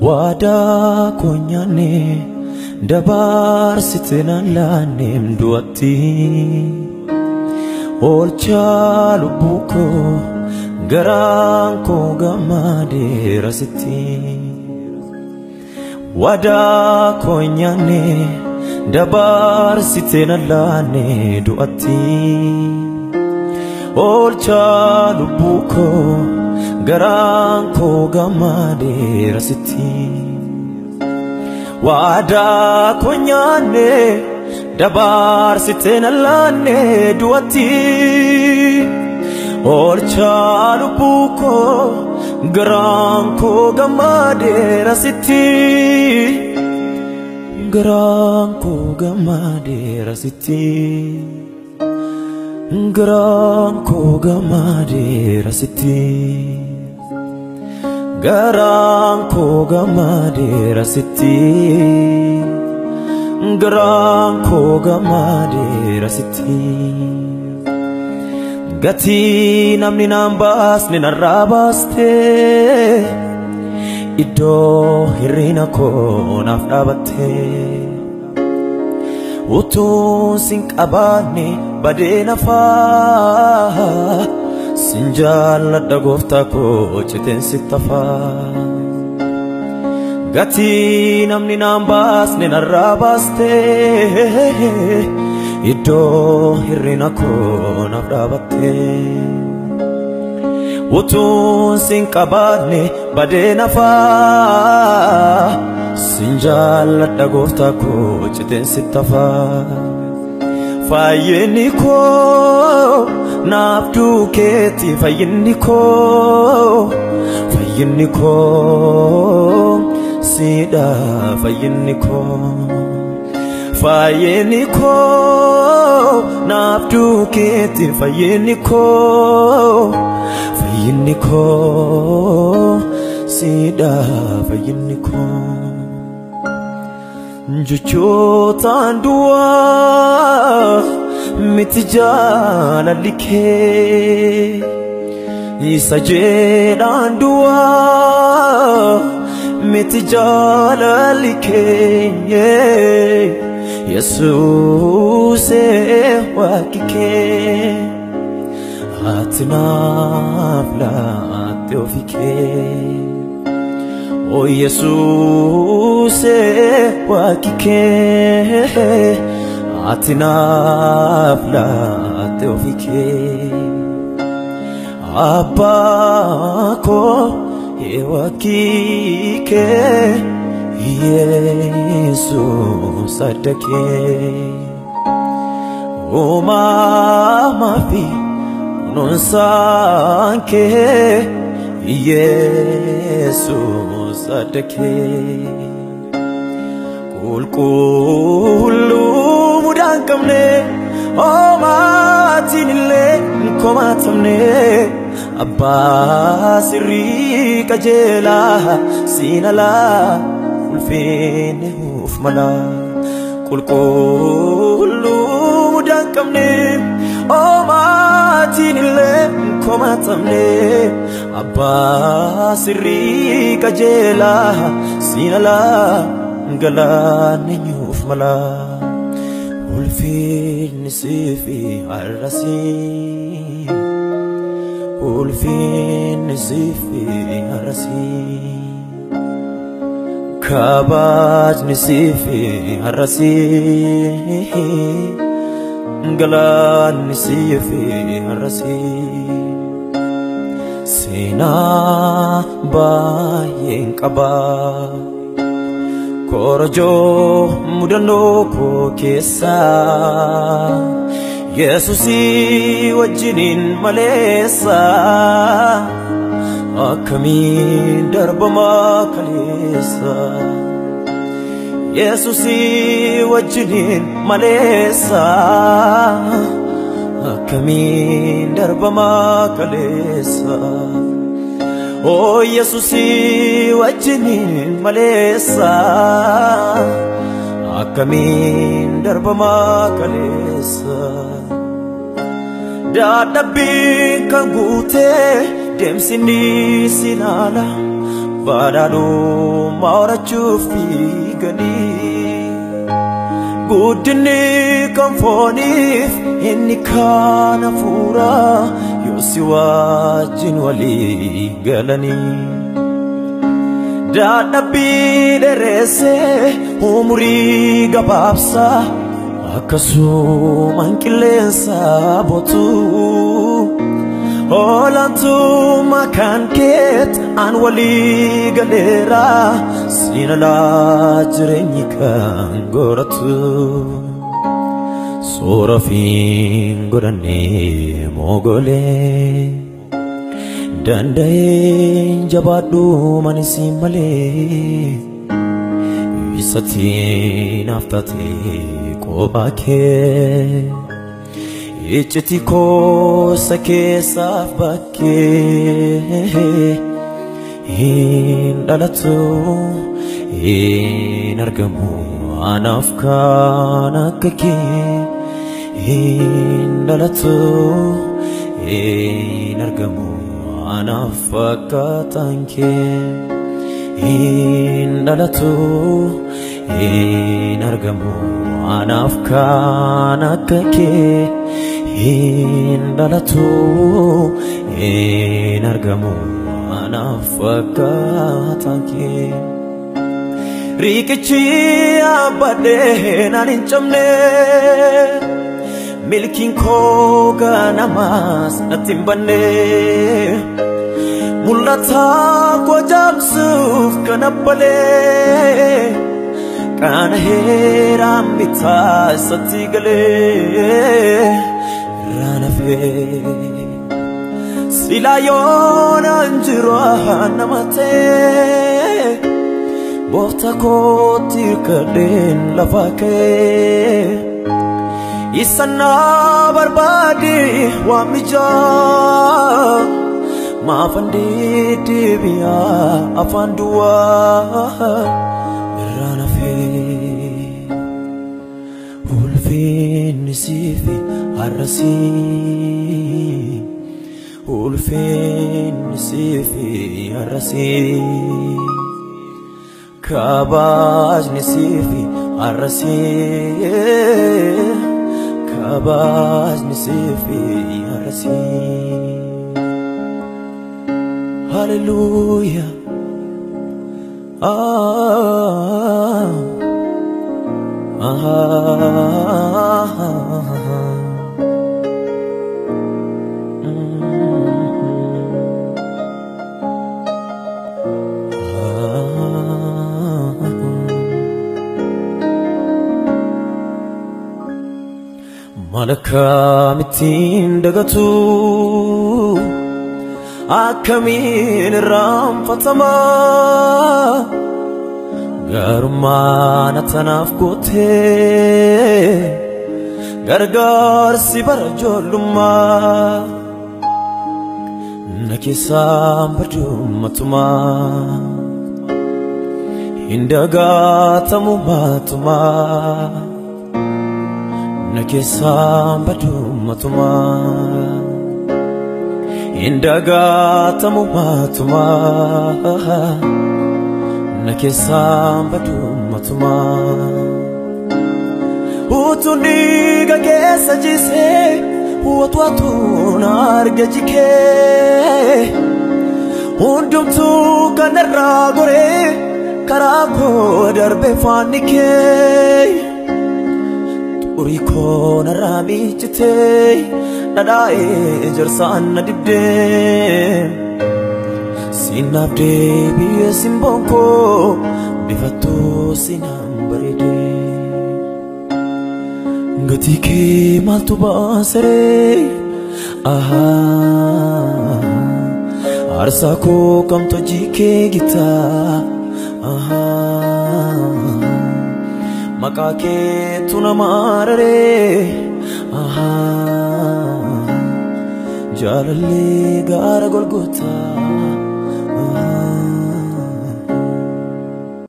Waadaa koo nyaanne dabarsite naan laanneem du'atti. Oolchaa lubbuu koo garaan koo gammadeera sitti. Waadaa koo nyaanne dabarsite naan laanne du'atti. Oolchaa lubbuu koo garaan koo gammadeera sitti. Waadaa koo nyaanne dabarsite naan laanne du'atti. Oolchaa lubbuu koo garaan koo gammadeera sitti. Garaan koo gammadeera sitti. Garaan koo gammadeera sitti. Garaan koo gammadeera sitti. Garaan koo gammadeera sitti. Gatii namni naan baasne narraa baastee, iddoo hirrina koo naaf dhaabattee. Utuun sin qabaanne badee nafaa, sin jaalladha gooftaa koo citeen sitti hafaa. Gatii namni naan baasne narraa baastee, iddoo hirrina koo naaf dhaabattee. Utuun sin qabaanne badee nafaa, sin jaalladha gooftaa koo citeen sitti hafaa. Fayyinni koo naaf duukeetti, fayyinni koo, fayyinni koo siidha, fayyinni koo. Fayyinni koo naaf duukeetti, fayyinni koo, fayyinni koo siidha, fayyinni koo. Jechootaan duwwaa miti jaalalli kee, isa jedhaan duwwaa miti jaalalli kee. Yesuusee waaqni kee ati naaf laatte ofii kee. O Yesuusee waaqni kee ati naaf laatte ofii kee. Abbaa koo waaqni kee Yesuus adda kee. Uumamaa fi kunuunsaan kee Yesuus adda kee. Qulqulluu mudaa hin qabne, homaatiin illee hin komaatamne, abbaa sirrii qajeelaa siin alaa ulfinni nuuf mala. Qulqulluu mudaa hin qabne, homaatiin illee hin komaatamne, abbaa sirrii qajeelaa siin alaa galaanni nuuf mala. Ulfinni siif har'asii, ulfinni siif har'asii, kabajni siif har'asii, galaanni siif har'asii. Seenaa baay'een qabaa korojoo mudannoo koo keessaa, Yesuusii wajjiniin maleessa akkamiin darbamaa kaleessa. Yesuusii wajjiniin maleessa akkamiin darbamaa kaleessa. O Yesuusii wajjiniin maleessa akkamiin darbamaa kaleessa. Dadhabbiin kan guutee deemsi ni sinaala badhaadhummaa Ogummaa horachuuf fiiganii guddinni kan fooniif inni kaan hafuuraa yoo si wajjin walii galanii. Dadhabbii dheeressee umurii gabaabsaa akkasumaan qilleensa bootuu olaantummaa kan keet an walii galeera siin alaa jireenyi kan godhatu. Soora fiin godhannee mogolee danda'een jabaadhu mani siin malee isatti naaf taate kophaa kee iccitii koosa keessaaf bakkee hin dhalatu hin argamu anaaf kan akka kee hin dhalatu hin argamu anaaf fakkaataan kee hin dhalatu hin argamu anaaf kan akka kee hin dhalatu hin argamu anaaf fakkaataan kee. Riqichi abbadhee naan hin cabne milkiin koo ganamaas natti hin banne mul'ata koo jaamsuuf kan abbalee qaana heeraan bitaa isatti galee irraan hafee silaa yoonaan jiru nama ta'e gooftaa kootti hirkadheen lafa ka'ee isa na barbaade waan mijaa maafan deddeebi'aa afaan duwwaa irraan hafee. Ulfinni siif har'asii ulfinni siif har'asii kabajni siif har'asii kabajni siif har'asii. Hallelujah. Ah, ah, ah. Malakkamittiin dagatu akkamiin irraanfatama gaarummaan atanaaf gootee gargaarsi bara ijoollummaa na keessaan badumatumaa hin dagatamu matumaa na keessaan badumatumaa hin dagatamu matumaa na keessaan badumatumaa. Utuun dhiiga keessa jisee watu arga jikee hundumtuu kanarraa goree karaa koo darbe faanni kee xurii koo narraa miiccitee dhadhaa'ee jarsaan na dibdee siinaaf deebi'ee simboon koo bifattuu siinaan bareedee. Gatii kee maaltu baasaree aarsaa koo kamtu hojii kee gitaa maqaa keetu nama araree jaalallee gaara golgotaa.